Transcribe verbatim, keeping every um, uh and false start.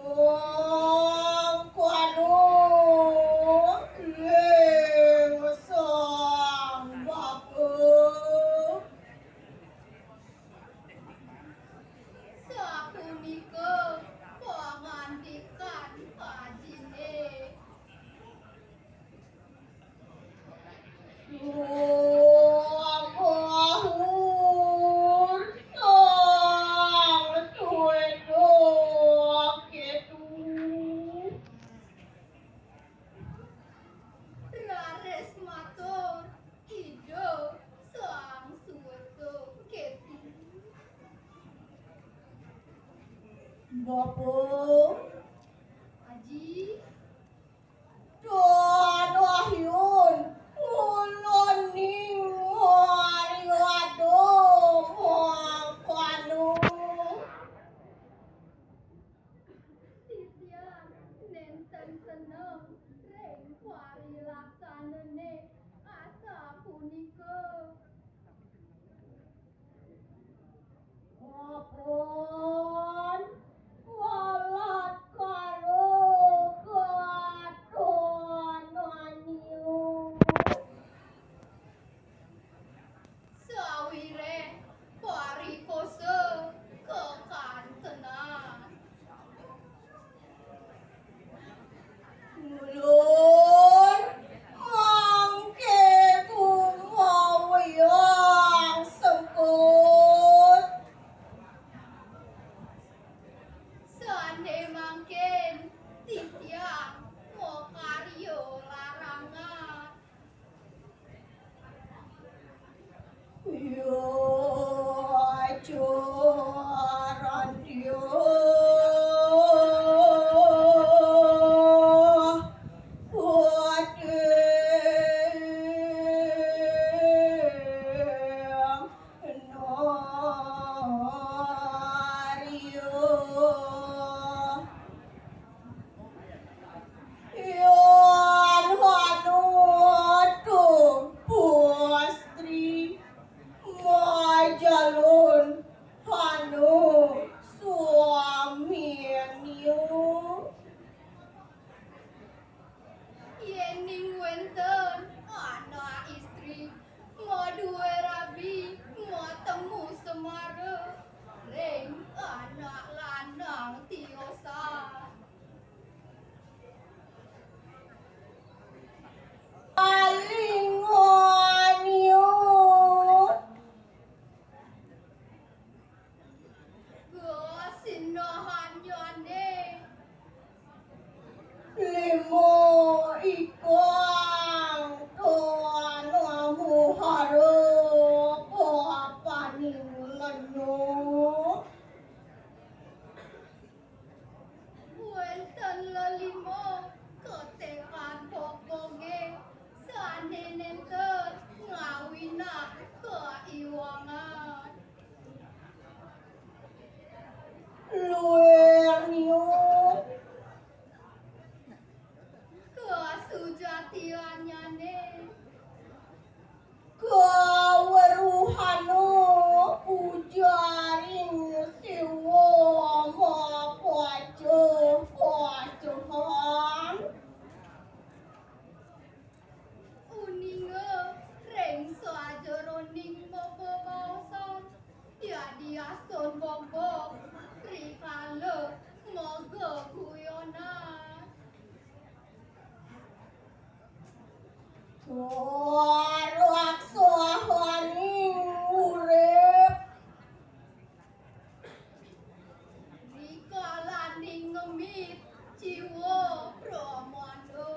Wong kuanu ling sang bapa. Sapunika pangandikan ajiné. Suwahun sang Swéda Kétu. Raris matur Ida Sang Swéda Kétu. Bapa. Aji. Tuan Wahyun, ulun ning mariwada mangkana. Titiang nénten seneng ring parilaksanané asapunika. Kapan walatkara katon anyu. Sawiréh parikosa kakantenan. Ulun mangké gumawayang sengkut. Sané mangkin titiang makarya larangan. Ya, Carantya. Wading Narya. Yan hanutu pustri majalun hanu swaminya. Yéning wénten anak istri madué rabi matemu semara ring anak lanang tiosan. Paling wanyu. Kasinahanyané. Lima ikang tuan muhara papaning lenu. Wénten lelima ketekan bogbogé sané nénten ngawinang kaiwangan. Luir niu. Kasujatiannyané. Kaweruhana pujaring Siwa mapaca-pacahan. Uninga ring sajeroning bebaosan, yadiastun bogbog rikala mageguyonan. Karaksaning urip. Rikalaning ngemit jiwa pramana.